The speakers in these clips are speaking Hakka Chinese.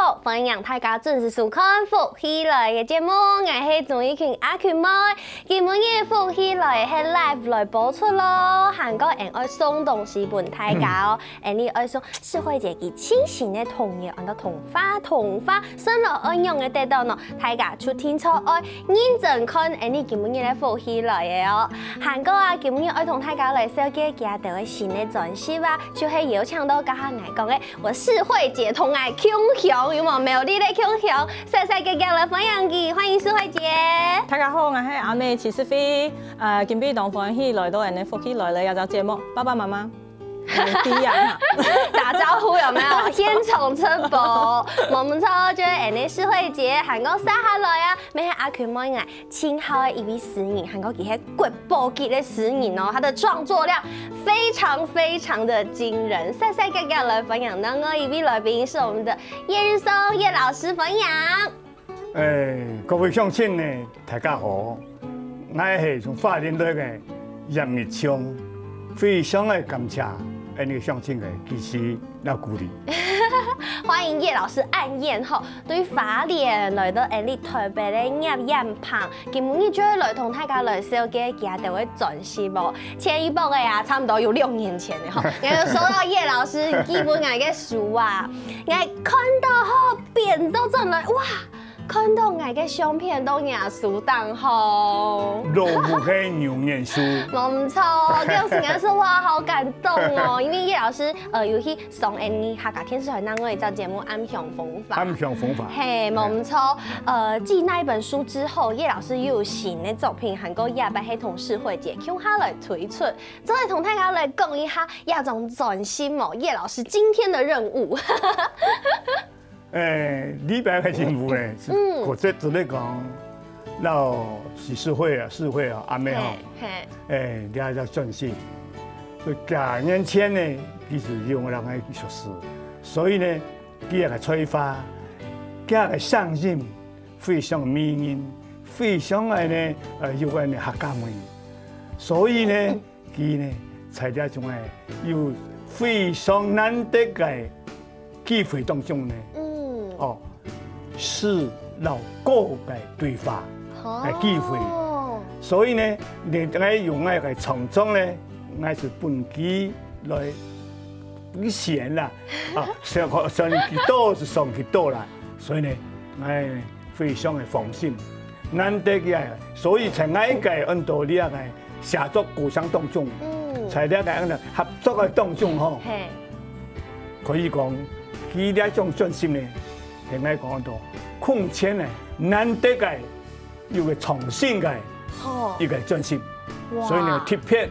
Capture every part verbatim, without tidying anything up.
好，歡迎大家準時收看《福氣來了》个節目，𠊎係鍾意群阿群妹。今晡日《福氣來了》係live來播出咯，還過𠊎愛送東西分大家哦。𠊎愛送詩慧姊佢盡新个童謠，安到桐花，桐花，順路愛仰个得到呢？大家就定著愛認真看𠊎今晡日个《福氣來了》哦。還過啊，今晡日愛同大家來紹介佢兜个新个專輯啊，就係邀請到頭下𠊎講个 我詩慧姊同𠊎共享，有無？苗栗个共享，細細个个來歡迎佢，歡迎詩慧姊。大家好，𠊎係阿妹徐詩慧，呃，今晡日當歡喜來到𠊎个《福氣來了》這隻節目，爸爸媽媽，呃，弟啊，打招呼有沒有？現場直播，無毋著，就係𠊎个詩慧姊，還過接下來啊，乜係阿群妹𠊎 盡好个一位詩人，還過佢係國寶級个詩人哦，他的創作量非常非常的驚人。細細个个來歡迎另外一位來賓，是我們的葉日松葉老師，歡迎。欸，各位鄉親呢，大家好，𠊎係從花蓮來个葉日松，非常个感謝𠊎个鄉親个支持摎鼓勵。歡迎葉老師按宴吼， 對花蓮來到𠊎俚臺北个葉眼旁，今晡日就會來同大家來紹介佢兜个專輯哦。前一波个啊，差毋多有六年前个吼，𠊎有收到葉老師寄分𠊎个書啊，𠊎看到吼，變到轉來，哇！看到𠊎个相片都若書當吼。老屋个牛年書。無毋著，當時𠊎係哇，好感動哦，因為葉老師，呃，有去 上𠊎俚客家電視臺另外一隻節目《暗香風華》。暗香風華。嘿，無毋著。呃，繼那一本書之後，葉老師又有新个作品，還過這擺係同詩慧姊共下來推出。做得同大家來講一下這張專輯無？葉老師今天的任務。欸，這擺个任務呢，係嗯。或者做得講，摎徐詩慧啊、詩慧啊、阿妹吼，嘿，嘿。欸，這隻專輯，就幾年前呢，其實有人个熟識，所以呢， 佢个才華，佢个聲音非常迷人，非常个呢，呃，有个呢客家味。所以呢，佢呢，在這種个有非常難得个機會當中呢，嗯。哦，詩摎歌个對話个機會。哦。所以呢，你愛用𠊎个創作呢，𠊎係分佢來 以前啦，啊，上，上幾多就上幾多啦，所以呢，𠊎非常个放心，難得个，所以在𠊎个恁多這个寫作過程當中，嗯。在這个恁多合作个當中吼，嘿。可以講，佢這種專輯呢，現在講到空前呢，難得个，有个創新个吼。一个專輯，哇。所以呢，特別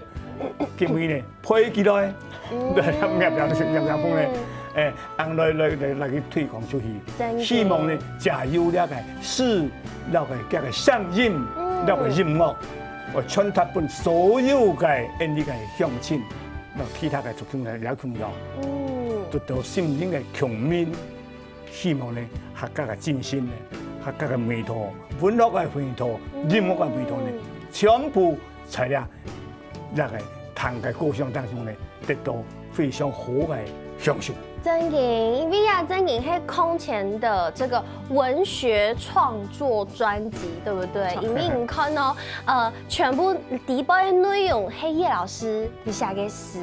今晡日呢， 配起來，嗯。來，讓，讓，讓，讓，讓，欸，讓來，來，來，來去推廣出去。真个。希望呢，藉由這个詩，這个，這个聲音，嗯。這个音樂，會傳達分所有个𠊎俚个鄉親，摎其他个族群个也共樣，嗯。得到心靈个共鳴。 希望呢，客家个精神呢，客家个味道，文學个味道，嗯。音樂个味道呢，全部在這，這个聽个故鄉當中呢，得到非常好个享受。真个，因為啊，真个係空前的這個文學創作專輯，對不對？沒錯。因為你看哦，呃，全部底背的內容係葉老師你寫个詩，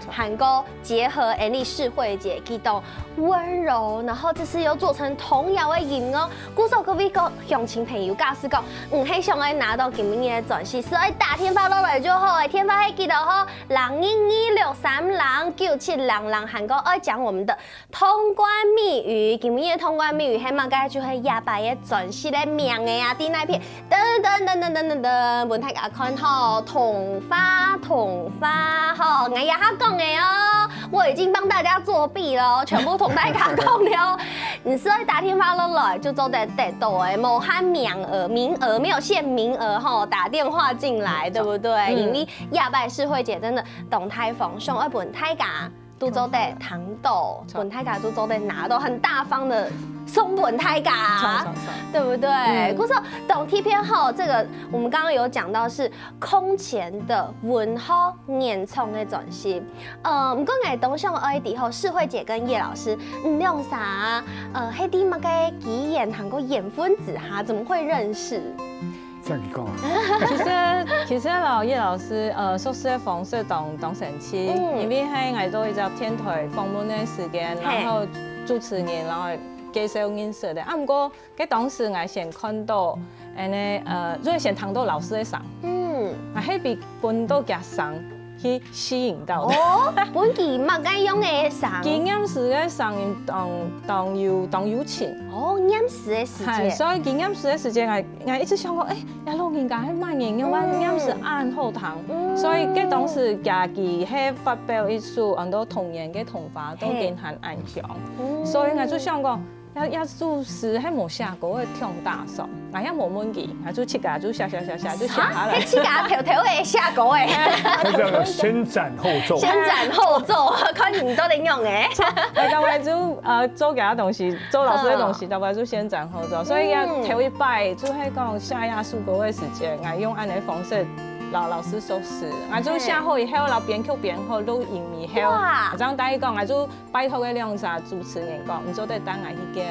還過 結合𠊎俚詩慧姊佢當溫柔，然後這次又做成童謠个音樂。故所各位鄉親朋友，假使講，你係想愛拿到今晡日个專輯，係愛打電話落來就好，電話係幾多號？零一二六三零九七零零，還過愛講我們的通關密語。今晡日个通關密語係麼个？就係這擺个專輯个名个啊，在哪片？ 噔噔噔噔噔噔噔，分大家看吼，桐花桐花吼，𠊎這下講个哦，我已經幫大家作弊了哦，全部同大家講了哦。你係愛打電話落來，就做得得到个，無限名額，名額沒有限名額吼，打電話進來，對不對？嗯。因為這擺詩慧姊真的當大方，想愛分大家都做得聽到，分大家都做得拿到，很大方的送分大家，對不對？可是當特別吼，這個我們剛剛有講到是空前的文學原創的專輯，呃，毋過𠊎當想愛知吼，世慧姐跟葉老師，你兩儕，呃，係在麼个機緣還過緣分之下，怎麼會認識？ 這樣佢講啊。其實其實摎葉老師，呃，熟識个方式當當神奇，因為係𠊎做一隻電台訪問个時間，然後主持人，然後介紹認識个。啊，毋過該當時𠊎先看到，恁呢，呃，就係先聽到老師个聲，嗯，啊，係被分到厥聲去吸引到个。哦，分佢麼个樣个聲？佢念詩个聲音當當有當有情。哦，念詩个時節。所以佢念詩个時節，𠊎 𠊎一直想講，誒，這老人家係麼人，仰會念詩恁好聽。所以該當時佢係發表一首安到童年个童話，到今還恁香。所以𠊎就想講，這這首詩係無寫過个，當打爽。𠊎也無問佢，𠊎就自家就寫寫寫寫就寫下來。係自家偷偷个寫過个。他叫做先斬後奏。先斬後奏，看你到底用誒。大概就呃做其他東西，做老師个東西，大概就先斬後奏。所以啊，頭一擺就係講寫這首歌个時節，𠊎用恁个方式摎老師熟識，𠊎就寫好以後，摎編曲編好，錄音以後，哇這樣大家講，𠊎就拜託該兩儕主持人講，你做得帶𠊎去見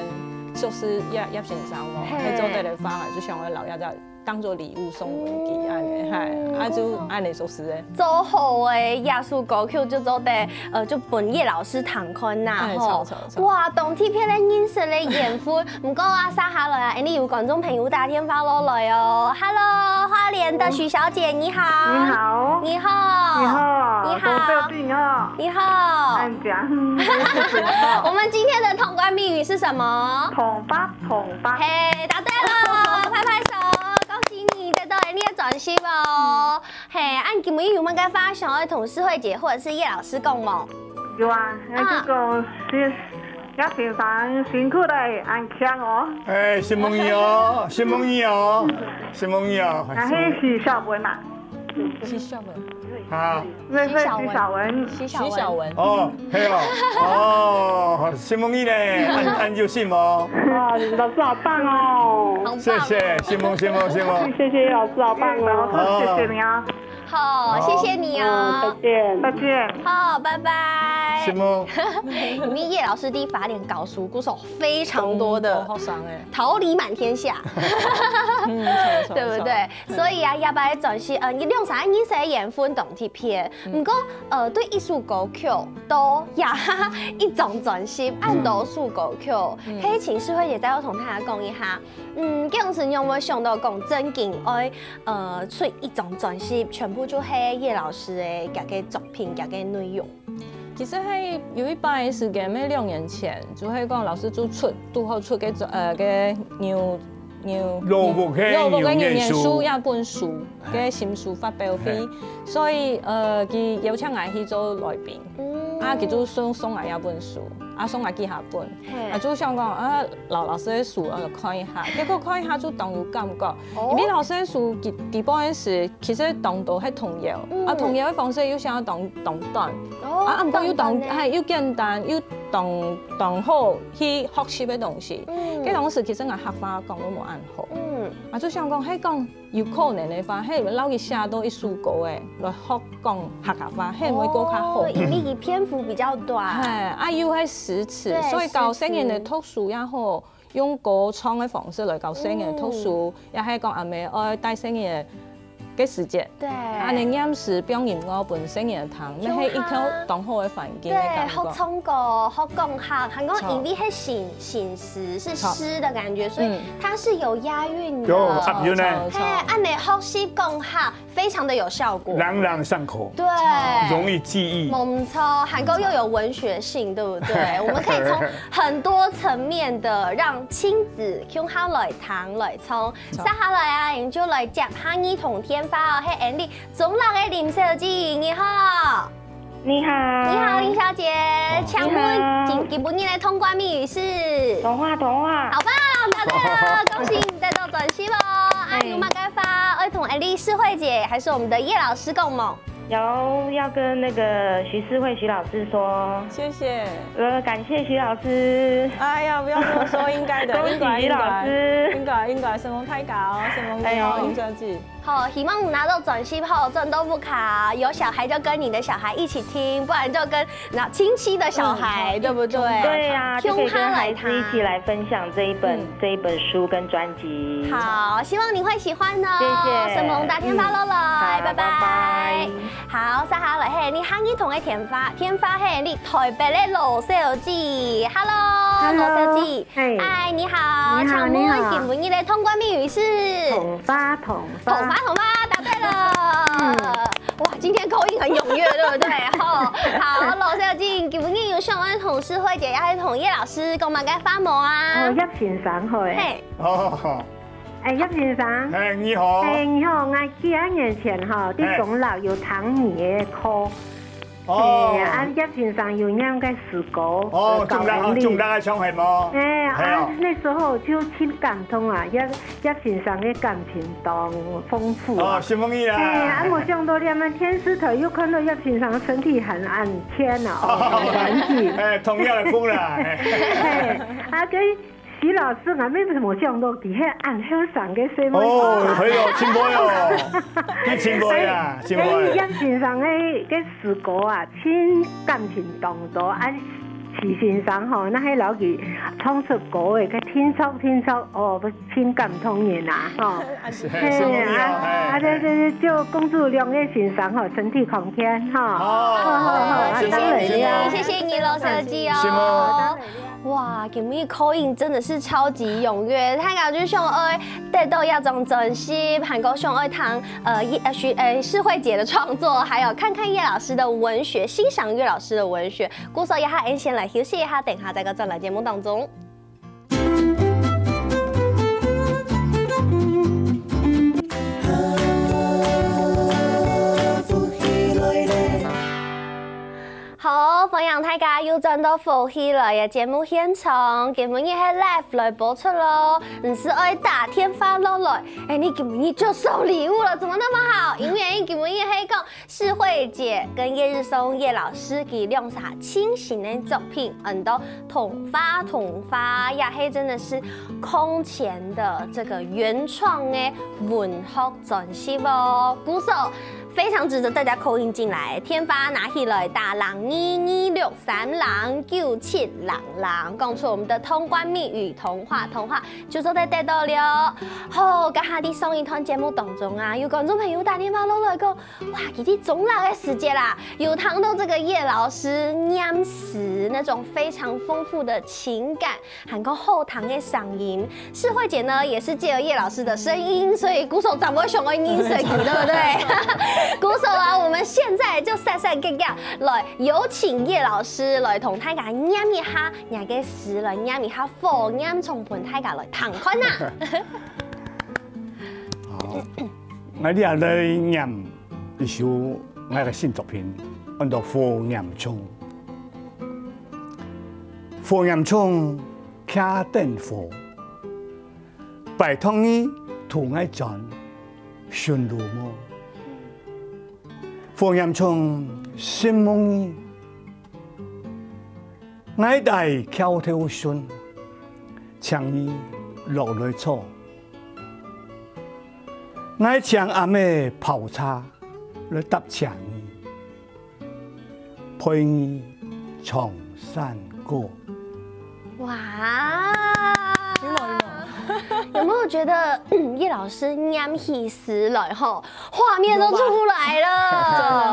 熟識葉葉先生無？係做得个話，𠊎就想愛摎這隻當做禮物送分佢，恁呢，係，啊就恁呢熟識个。 做好个這首歌曲就做得，呃，就分葉老師聽看啦，哎吼著著。著哇，當特別个認識个緣分。毋過啊，接下來啊，𠊎等有觀眾朋友打電話落來哦。Hello，花蓮的許小姐，你好。你好。你好。你好，你好多謝你哦。你好。安讲。我們今天的通關密語是什麼？通發，通發。嘿，答對了，拍拍手，恭喜你得到𠊎等个專輯哦。嘿，啊你今晡日有麼个話想愛同世慧姐或者是葉老師講無？有啊，那這个是，也平常辛苦了，安康哦。哎，承蒙你哦，承蒙你哦，承蒙你哦。那是許小文嘛，徐小文，啊，那是許小文。徐小文，哦，係哦，哦，承蒙你呢，恁恁有心哦。哇，老師好棒哦！很棒哦謝謝，承蒙承蒙承蒙。謝謝老師，好棒哦！哦謝謝你啊！好，謝謝你嗯，哦再。见。再见。好，拜拜。承蒙。因為葉老師在花蓮教書，故所非常多的好上哎，桃李滿天下，嗯，著著對不對？所以啊，這擺个專輯，呃，你兩儕認識个緣分當特別，毋過，呃，對一首歌曲到這一張專輯，恁多首歌曲，可以請世慧姐再同大家講一下，嗯，該當時你有無想到講正經愛，呃，出一張專輯，全部就係葉老師个佢个作品，佢个內容？ 其實係有一擺个時間，係兩年前，就係講老師就出，拄好出个專呃个牛牛老屋个老屋个牛牛眼書眼書這本書个新書發表會，所以呃佢邀請𠊎去做來賓，啊佢就送送𠊎這本書，啊送𠊎幾下本，啊就想講啊摎老師个書啊看一下，結果看一下就當有感覺，因為老師个書基基本个是其實當多係童謠，啊童謠个方式又寫到當當短。 啊，毋過又當，係又簡單又當當好去學習个東西。該當時其實𠊎客話講都無恁好，嗯，啊就想講，係講有可能个話，係摎佢寫到一首歌誒，來學講客家話，係毋會過較好哦。因為佢篇幅比較短。係，啊又係詩詞，對所以教細人仔詩詞讀書也好，用歌唱个方式來教細人仔讀書，也係講阿姆愛帶細人仔个時節。對。啊，你念詩放音樂分細人仔聽，那係一個當好个環境對个感，學覺。唱歌，學講客，還講唱因為係新新詩，是詩的感覺，所以嗯它是有押韻的。有押韻呢唱嘿，恁呢學習講客，非常的有效果。朗朗上口，對，容易記憶。沒錯，還夠又有文學性，對不對？我們可以從很多層面的讓親子共下來聽來唱。接下來啊，你就來接下一通電話哦，係Andy 中壢个林小姐，你好。你好。你好，林小姐，請問你好今今晡日个通關密語是？童話，童話。好棒，答對了，恭喜你得到專輯哦！啊，嘿有麼个話愛同Andy、世慧姐，還是我們的葉老師講無？有要跟那个徐世慧徐老师说，谢谢。呃，感谢徐老师。哎呀，不要这么说，应该的，恭喜徐老师。应该，应该，应该，承蒙大家哦，承蒙你哦，哎。林小姐。好，希望你拿到專輯後，轉到屋下，有小孩就跟你的小孩一起聽，不然就跟那親戚的小孩，嗯，對不對？對啊，就可以跟孩子一起來分享這一本，嗯。這一本書跟專輯。好，希望你會喜歡哦。謝謝。承蒙打電話落來，嗯，好，拜拜。拜拜。 好，接下來係你客語堂个電話，電話係你台北个羅小姐。Hello，Hello，羅小姐。嘿。嗨，你好。你好，請問你好。今晡日个通關密語係？桐花，桐花。桐花，桐花，答對了。嗯。哇，今天口音很踴躍，對不對？吼，好，羅小姐，今晡日有想愛同世慧姐，還係同葉老師講麼个話無啊？哦，葉先生好誒。嘿。哦。 哎，葉先生。哎，你好。哎，你好，𠊎幾下年前吼，在，哎。中壢有聽你个課。哦。哎，啊，葉先生有念个詩歌，哦，呃，中壢，高文麗。中壢个唱係無？哎，係哦。啊，那時候就盡感動啊，葉，葉先生个感情當豐富啊。哦，承蒙你啊。哎，啊，無想到這下電視台又看到葉先生身體還恁健啊，哦，很元氣。哎，同樣个風啦，哎。哎，啊，跟 徐老師，𠊎乜無想到佢係恁後生个歲數。哦，係哦，真會哦，你真會啊，真會。哎，葉先生个，个詩歌啊，盡感情當多。啊，徐先生吼，若係摎佢唱出歌个，个聽著，聽著，哦，盡感動人啊，吼。係，係，係，係，係，啊，啊，對，對，對，祝公主兩位先生吼，身體康健，吼。好，好，好，好，好，啊，謝謝你，當然了。謝謝你，羅小姐哦。承蒙。 哇，今晡日call in真的是超級踴躍，大家就想愛得到這張專輯，還過想愛聽，呃，一，呃，徐，呃，世慧姐的創作，還有看看葉老師的文學，欣賞葉老師的文學。故所這下，𠊎等先來休息一下，等下再過轉來節目當中。 好，歡迎大家又轉到福氣來个節目現場，今晡日係live來播出咯，毋使愛打電話落來。哎，你今晡日就送禮物了，怎麼那麼好？因為今晡日係講世慧姐跟葉日松葉老師佢兩儕盡新个作品，安到桐花桐花，也係真的是空前的這個原創个文學專輯哦。故所 非常值得大家call in進來，電話拿起來，打零二二六三零九七零零，講出我們的通關密語桐花桐花，就做得得到了。好，剛才在上一段節目當中啊，有觀眾朋友打電話落來講，哇，佢在中壢个時節啦，有聽到這個葉老師念詩，那種非常豐富的情感， 還過好聽个聲音。世慧姐呢，也是藉由葉老師的聲音，所以故所正會想愛認識佢，對不對？故所啊，我們現在就煞煞遽遽來有請葉老師來同大家念一下，念个詩，來念一下火焰蟲，分大家來聽看啊。好，𠊎這下來念一首𠊎个新作品，安到火焰蟲。火焰蟲， 擎等火，拜託你渡𠊎轉，順路無？火焰蟲，承蒙你，𠊎戴橋頭脣，請你落來坐。𠊎請阿姆泡茶，來答謝你。 陪你唱山歌。哇！有沒有，有沒有？有沒有覺得，嗯，葉老師念起詩來吼，畫面都出來了，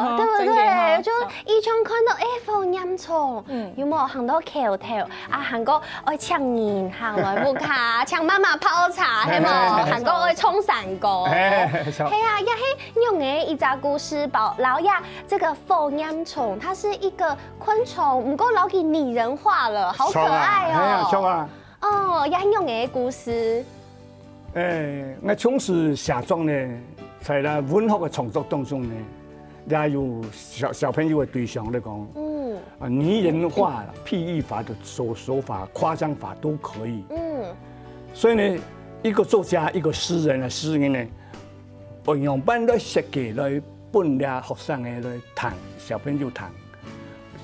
有吧？對不對？真的哈，就一圈看到，哎，火焰蟲，嗯。有沒有喊到口頭啊？喊過愛請人行來屋下，請媽媽泡茶，係無？喊過愛唱山歌。哎，係啊，也係 用个一隻故事包，然後呀，這個火焰蟲，它是一個昆蟲，不過老給擬人化了，好可愛哦。像啊，哎呀，像啊。哦，也用个故事。哎，𠊎從事寫作呢，在那文學的創作當中呢，也有小，小朋友的對象來講，嗯。啊，擬人化、譬喻法的手，手法、誇張法都可以。嗯。所以呢，一個作家、一個詩人啊，詩人呢，愛仰般來設計來分這學生个來聽，小朋友聽，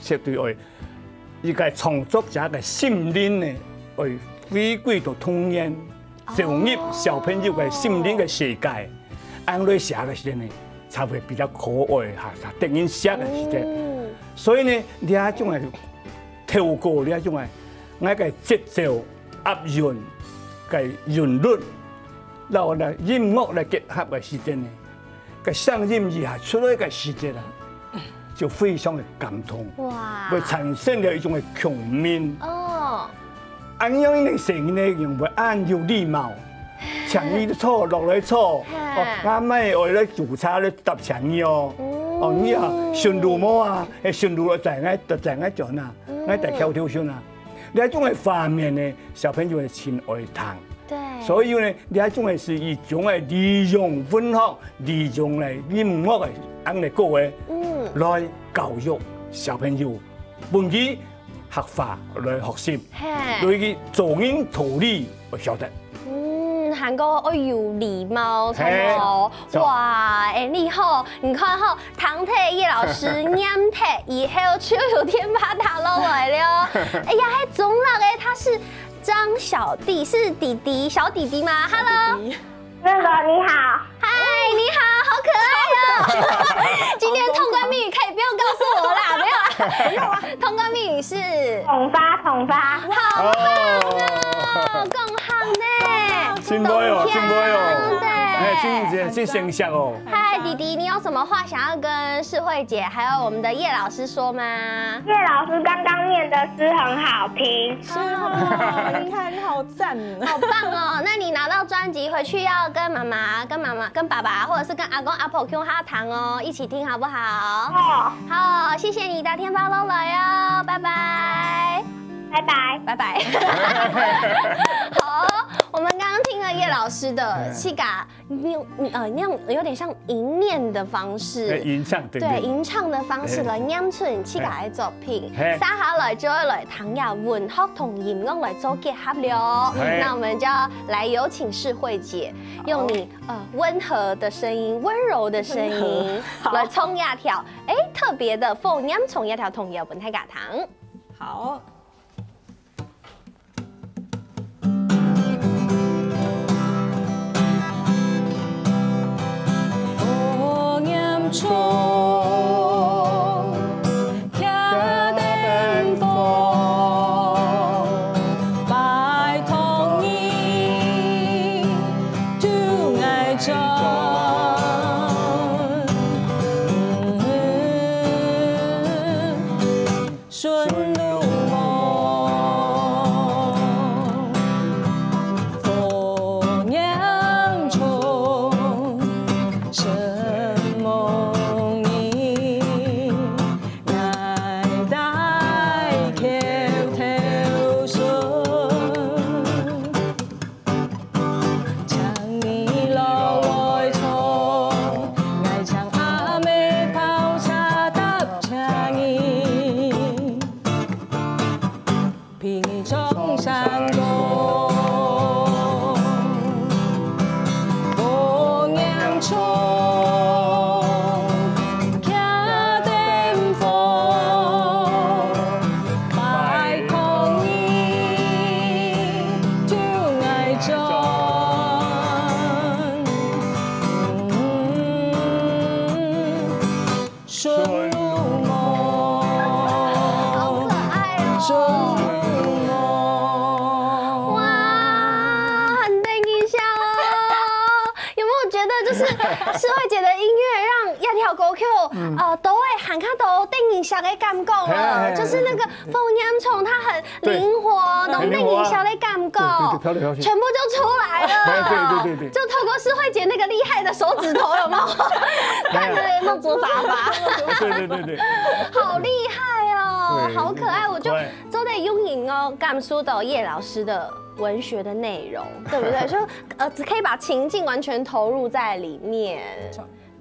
絕對愛一個創作者个心靈呢，愛回歸到童年，走入小朋友个心靈个世界，恁樣來寫个時間呢，才會比較可愛哈，才得人惜个時間。所以呢，這種个透過這種个，𠊎个節奏、押韻、个韻律，然後呢音樂來結合个時間呢， 个聲音一下出來个時節啊，就非常个感動，哇，會產生了一種个共鳴。哦，恁樣个聲音呢，用會恁有禮貌，請你坐落來坐，哦，阿妹愛來煮茶來搭請你哦，哦，你啊順路無啊？哎，順路了在𠊎在𠊎轉啊，𠊎在挑挑順啊。這種个畫面呢，小朋友會盡愛聽。對，所以呢，這種个係一種个利用文學、利用个音樂个恁个歌个，嗯，來教育小朋友，分佢客話來學習，嘿，來去做人道理會曉得。嗯，還過愛有禮貌，嘿，著無？哇，哎，你好，你看吼，聽忒葉老師念忒以後，就有電話打落來了。哎呀，還中了哎，他是 張小弟，是弟弟，小弟弟嗎？Hello，弟弟。那个你好，嗨，你好，好可爱哦！今天通关密语可以不用告诉我啦，没有啦。通关密语是，统发统发，好棒哦，恭喜呢！真会哦，真会哦，哎，真真真生效哦。嗨，弟弟，你有什么话想要跟世慧姐还有我们的叶老师说吗？叶老师刚刚念的诗很好听，是哦，你看你好赞，好棒哦！那你拿到专辑回去要跟妈妈、跟妈妈、跟爸爸，或者是跟阿公阿婆共下听哦，一起听好不好？哦，好，谢谢你打电话落来哦，拜拜，拜拜，拜拜。好，我们刚刚听了叶老师的《七嘎》，用呃那样有点像吟念的方式，吟唱，对对，吟唱的方式来念出你七嘎的作品。接下来就要来谈呀文学同音乐来做结合了。那我们就要来有请世慧姐，用你呃温和的声音、温柔的声音来唱一条，哎，特别的，放念唱一条童谣分大家听。好。 好可爱哦！哇，很得人惜哦！有没有觉得就是世慧姐的音乐让这条歌曲，呃，都会喊看到得人惜的感觉了？就是那个凤烟虫，它很灵活，那种得人惜的感觉，全部就出来了。对对对对对，就透过世慧姐那个厉害的手指头，有没有？看着那种做法法。对对对对，好厉害哦，好可爱！我就真的用音哦感受到叶老师的文学的内容，对不对？就呃，可以把情境完全投入在里面。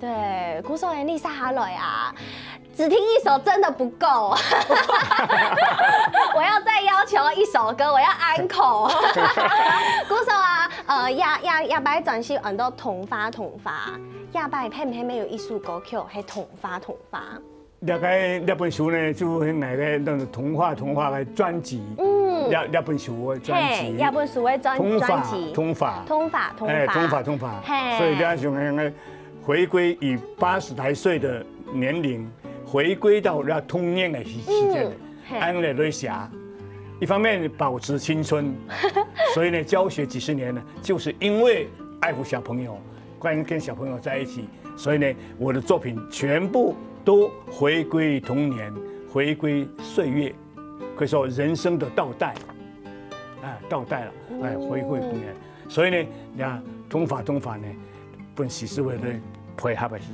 对，故所你写下来啊，只听一首真的不够。我要再要求一首歌，我要安口。故所啊，呃，這這這擺專輯安到《桐花桐花》，這擺偏偏有一首歌曲係《桐花桐花》。這个這本書呢，就係𠊎个那个桐花桐花个專輯，嗯，這這本書个專輯，係，這本書个專專輯，桐花桐花，桐花桐花，哎，桐花桐花，係，所以這樣想，回歸於八十來歲的年齡，回歸到那童年的時時間，嗯，係，恁樣來寫。一方面保持青春，所以呢，教學幾十年呢，就是因為愛護小朋友，跟跟小朋友在一起，所以呢，我的作品全部都回歸童年，回歸岁月，可以说人生的倒带，啊，倒带了，哎，回归童年。所以呢，你看桐花桐花呢，分徐思维个配合个是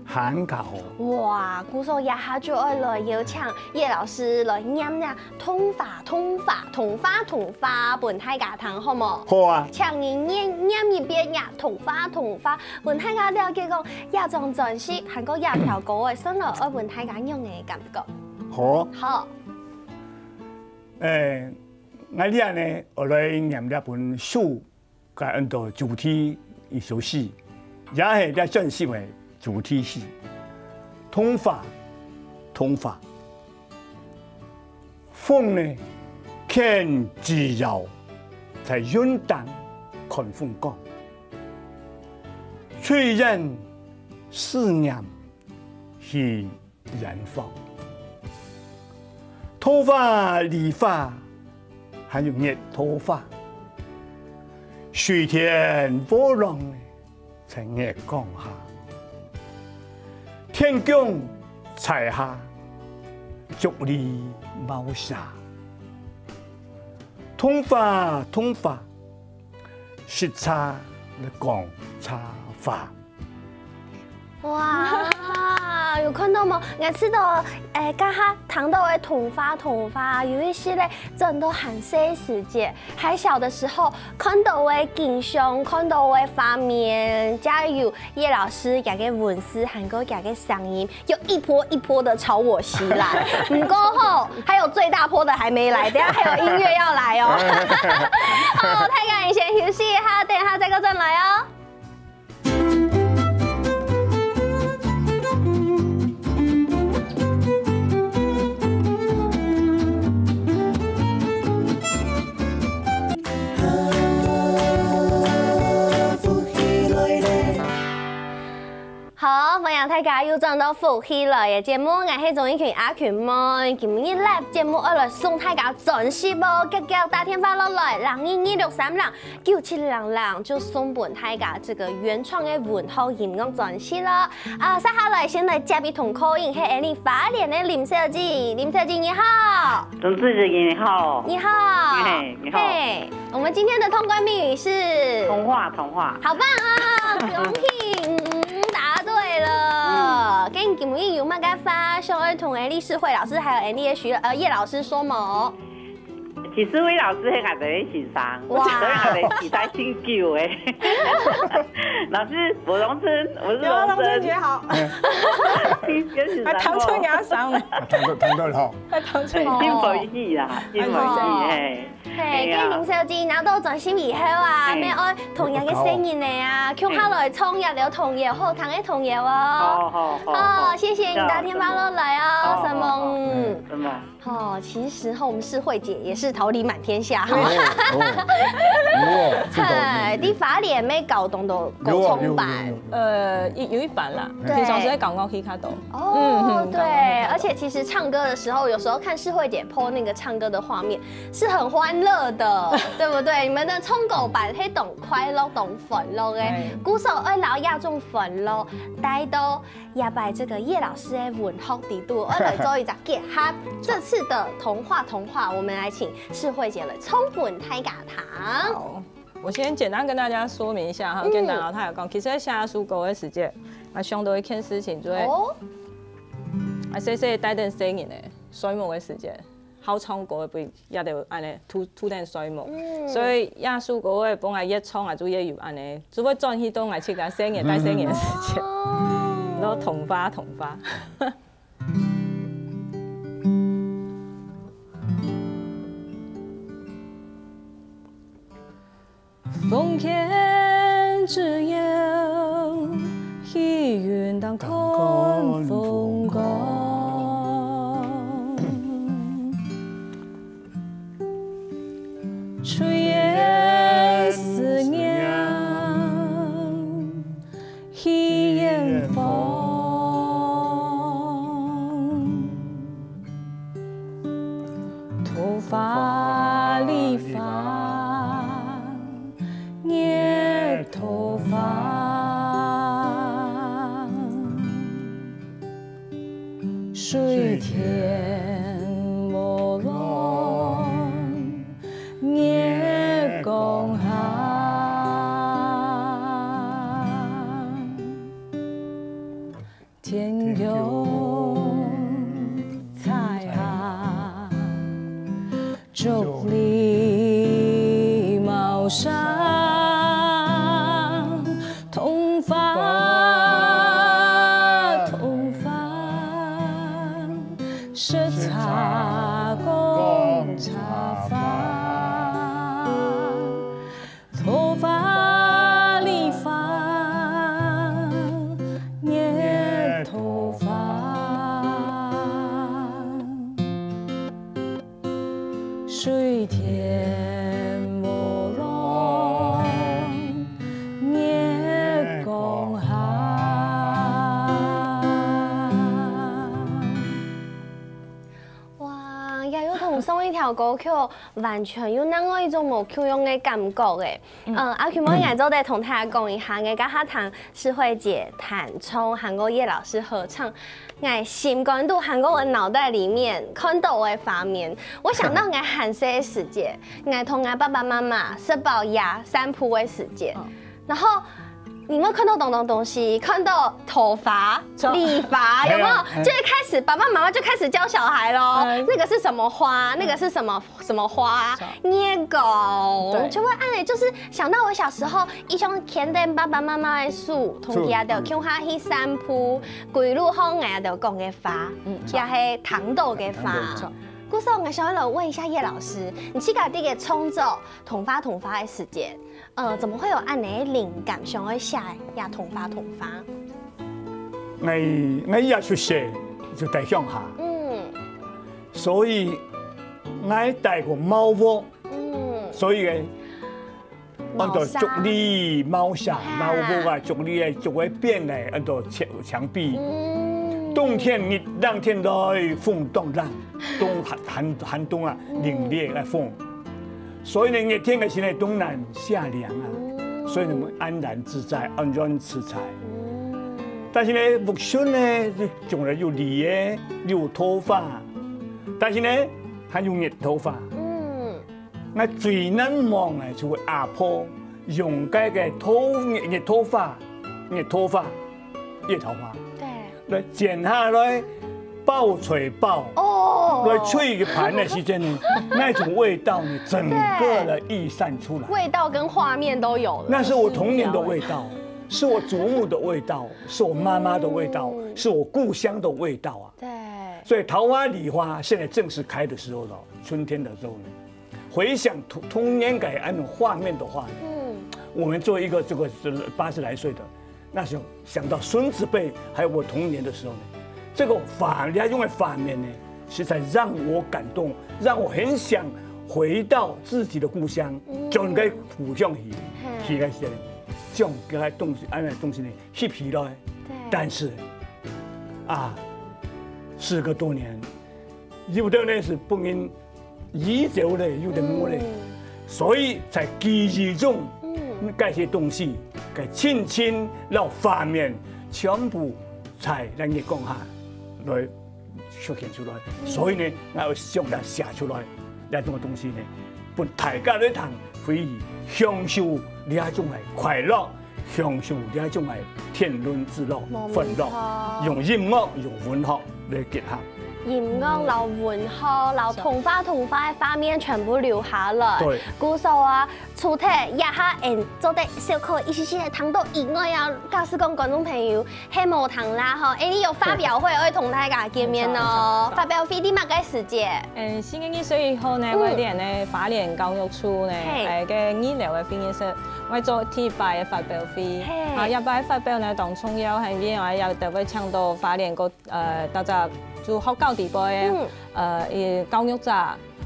還較好。哇，故所這下就愛來邀請葉老師來念這桐花桐花桐花桐花分大家聽，好無？好啊。請你念念一遍這桐花桐花，分大家了解講這張專輯還過這條歌仔，順路愛分大家仰个感覺。好。好。誒，𠊎這呢，我來念這本書，个安到主題一首詩，也係這專輯个主題詩。桐花，桐花。風呢，牽枝搖，在雲端看風光。吹遠思念去遠方。桃花梨花，還有月桃花。水天鵝郎在月光下，天降彩霞，竹籬茅舍。桐花，桐花，食茶來講茶話。哇，有看到無？𠊎知道，誒，剛剛談到的桐花，桐花，有一些咧，真的很細時節，還小的時候看到的景象，看到的畫面，加有葉老師佢个文字，還有佢个聲音， 有一波一波的朝我襲來。毋過吼，還有最大波的還沒來，等下還有音樂要來哦。好，大家你先休息一下，等一下再過轉來哦。好，歡迎大家又轉到福氣來了節目，𠊎係鍾意群阿群妹。今日live節目愛來送大家專輯哦，遽遽打電話落來，零二二六三零九七零零，就送分大家這個原創的文學音樂專輯了。啊，接下來先來接一通call in，係𠊎等花蓮的林小姐，林小姐你好。鍾志杰你好。你好。嘿，你好。嘿，我們今天的通關密語是？桐花，桐花。好棒啊！恭喜，嗯，答對了。嗯。該你今日有麼个話想愛同𠊎等世輝老師還有𠊎等的徐，呃，葉老師說無？其實徐老師係𠊎等个先生，哇。所以𠊎等期待真久誒。老師，我榮臻，我是有啊，榮臻。榮臻姐好。跟先生好。還唐春牙上呢。啊，唐到，唐到了吼。還唐春牙。真歡喜啦，真歡喜，哦。嘿。嘿，哎呀。該林小姐拿到專輯以後啊，嘿。愛愛同樣个細人仔啊，共下來唱一條童謠，好聽个童謠哦。好，好，好，好，好。謝謝你打電話落來哦，好，好，好，沈夢。嗯。沈夢。哦，其實吼，我們世慧姐也是桃李滿天下哈。哦，哦，哦，這倒是。嗨，你花蓮乜搞當多歌唱班。有啊，有，有，有。呃，有，有一半啦，對。平常時會搞樂器較多。哦，嗯，嗯，對，搞樂器較多。而且其實唱歌的時候，有時候看世慧姐po那個唱歌的畫面，是很歡樂的，對不對？你們的唱歌班係當快樂、當歡樂的，哎。故所愛摎這種歡樂帶到這擺這個葉老師的文學裡肚，愛來做一隻結合。這次的桐花桐花，我們來請世慧姐來唱分大家聽。好，我先簡單跟大家說明一下哈，嗯。簡單哦，佢有講，其實寫這首歌个時節，啊，想到一件事情，就係，哦。啊，細細帶等細人仔，睡目个時節， 好唱歌个，分佢兜恁呢，佇佇等睡目。嗯。所以這首歌个，分𠊎越唱啊，就越有恁呢，就會轉去到𠊎自家細人帶細人个時節，哦。然後桐花桐花。風輕當看風光，吹的思念去遠方。 桃花梨花，月桃花。水天無浪，月光下。 天空彩霞，竹籬茅舍，桐花，桐花，食茶講茶花。 桃花梨花，月桃花。水天無浪，月光下。哇，也有同上一條歌曲 完全有另外一種無共樣个感覺欸。嗯，阿Q妹，𠊎做得同大家講一下，𠊎剛剛聽詩慧姐彈唱，還過葉老師合唱，𠊎心肝肚還過𠊎腦袋裡面看到个畫面，𠊎想到𠊎還細个時節，𠊎同𠊎爸爸媽媽食飽夜散步个時節，然後 你會看到當多東西，看到桃花、梨花，有沒有？就會開始，爸爸媽媽就開始教小孩囉。那個是什麼花？那個是什麼什麼花？月光，就會恁仔，就是想到𠊎小時候，一種牽等爸爸媽媽个手，同佢等共下去散步，歸路項𠊎等講个話，也係聽到个話。故所𠊎想愛來問一下葉老師，你自家在該創作桐花桐花个時節， 呃，怎麼會有恁仔个靈感，想愛寫這桐花桐花？𠊎，𠊎這出世就在鄉下，嗯，所以𠊎戴過茅屋，嗯，所以呢，安到竹籬茅舍，茅屋啊，竹籬个竹个邊呢，安到牆牆壁。冬天日冷天來，風當冷，冬寒寒寒冬啊，凜冽个風。 所以呢，熱天个時呢，當然夏涼啊，所以呢，安然自在，安然自在。但是呢，屋脣呢，就種了有梨仔，有桃花，但是呢，還有月桃花。嗯，𠊎最難忘个就係阿婆用該个桃，月，月桃花，月桃花， 月桃花，對，來剪下來，包菜包，哦，來炊一盤个時間呢，那種味道呢，整個的溢散出來。味道跟畫面都有了。那是我童年的味道，是我祖母的味道，是我媽媽的味道，是我故鄉的味道啊。對，所以桃花梨花現在正是開的時候了，春天的時候呢，回想童童年个那種畫面的話呢，嗯，我們做一個這個八十來歲的， 那時候想到孫子輩，還有我童年的時候呢，這個畫，人家用的畫面呢，實在讓我感動，讓我很想回到自己的故鄉，嗯，將該故鄉去，去該些，將該東西，恁个東西呢，翕起來。對，但是，啊，時隔多年， 有兜呢係分人移走了，有兜無了。所以在記憶中，該些東西，該情景摎畫面，全部在𠊎个講下來出現出來。所以呢，𠊎愛想來寫出來，這種个東西呢，分大家來聽，回憶，享受這種个快樂。 享受這種个天倫之樂、歡樂，用音樂、用文學來結合。音樂摎文學，摎桐花桐花个畫面全部留下來。對，故所啊，除忒這下，嗯，做得小可一息息个聽到以外啊，假使講觀眾朋友係無聽啦吼，哎，你有發表會愛同大家見面哦。發表會你麼个時節？嗯，四月二十一號呢，嗯。會在呢花蓮教育處呢，嘿。哎，个二樓个會議室，會做第一擺个發表會。嘿。啊，這擺發表呢，當重要，係因為也特別請到花蓮个，呃，大家就學校底背个，嗯。呃，教育者，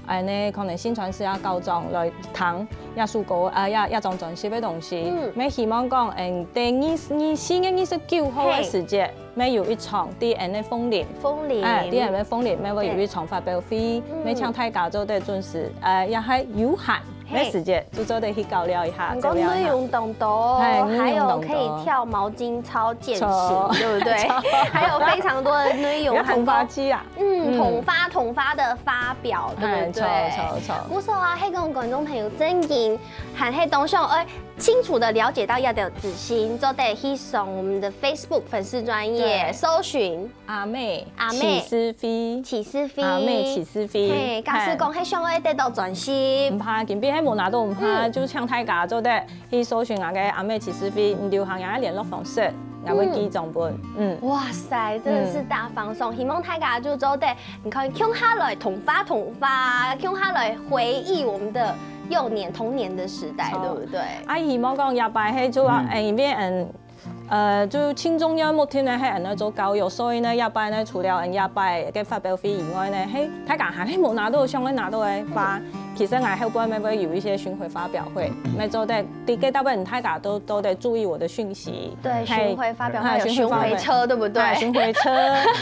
恁呢可能新傳師啊校長來聽這首歌，啊，這，這張專輯个東西。嗯。乜希望講，嗯，在二，二，四月二十九號个時節，嘿。乜有一場在恁呢鳳林。鳳林。哎，在恁呢鳳林，乜會有一場發表會，對。嗯。乜請大家做得準時，呃，也還有限，嘿。个時節就做得去搞了一下，毋過內容當多，嘿，內容當多。還有可以跳毛巾操健行，著。對不對？著。還有非常多的內容，也同花季啊。還有 嗯，嗯。同花，同花的發表，對不對？哎，著，著，著。故所啊，係講觀眾朋友真經還係當想愛清楚的了解到這條資訊，做得去上我們的Facebook粉絲專頁，對。搜尋阿妹，阿妹，起司飛，起司飛。阿妹起司飛。嘿，假使講，嘿。係想愛得到專輯。毋怕，今晡日係無拿到毋怕，嗯。就請大家做得 去搜尋𠊎个阿妹起司飛，你留下𠊎个聯絡方式，𠊎會寄張分。嗯。哇塞，真的是大放送，嗯。希望大家就做得，你看，共下來同花同花，共下來回憶我們的幼年童年的時代，著。對不對？啊，希望講這擺係就，嗯。哎，因為，嗯，呃，就青中年目前呢，係恁呢做教育，所以呢，這擺呢，除了𠊎這擺个發表會以外呢，係 大家還係無拿到，想愛拿到个話，嗯。其實𠊎後背乜會有一些巡迴發表會，嗯。乜做得，在該搭位大家都，都得注意我的訊息。對，嘿，巡迴發表會，還有巡迴發表會。巡迴車，對不對？哎，巡迴車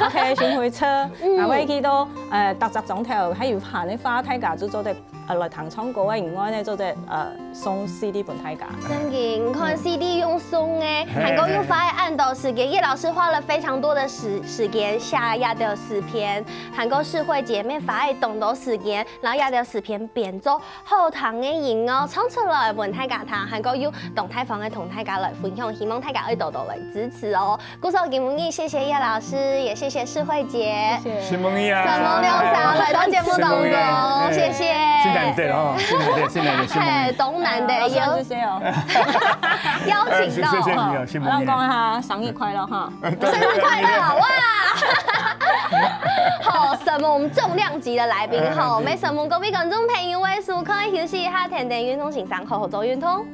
，OK，巡迴車，嗯。還會去到，呃，逐隻莊頭，還有閒个話，大家就做得，呃，來聽唱歌个以外呢，做得，呃， 送CD分大家。真个，你看CD用送个，嘿，還過又花了恁多時間，葉老師花了非常多的時，時間寫這條詩篇，還過世慧姊乜花了當多時間，然後這條詩篇編做好聽个音樂，唱出來分大家聽，還過又當大方个同大家來分享，希望大家愛多多來支持哦。 故所今晡日謝謝葉老師，也謝謝世慧姊。謝謝。承蒙你啊。承蒙兩儕來到節目當中，承蒙你。謝謝。真難得哦，真難得，真難得，承蒙你。嘿，當難得，啊，邀，是誰哦？邀請到。哎，謝謝你啊，承蒙你。我要講一下，生日快樂哈。生日快樂，哇！好，承蒙我們重量級的來賓哈，哎，哎，哎。也承蒙各位觀眾朋友个收看，休息一下，天天運動，先生好好做運動。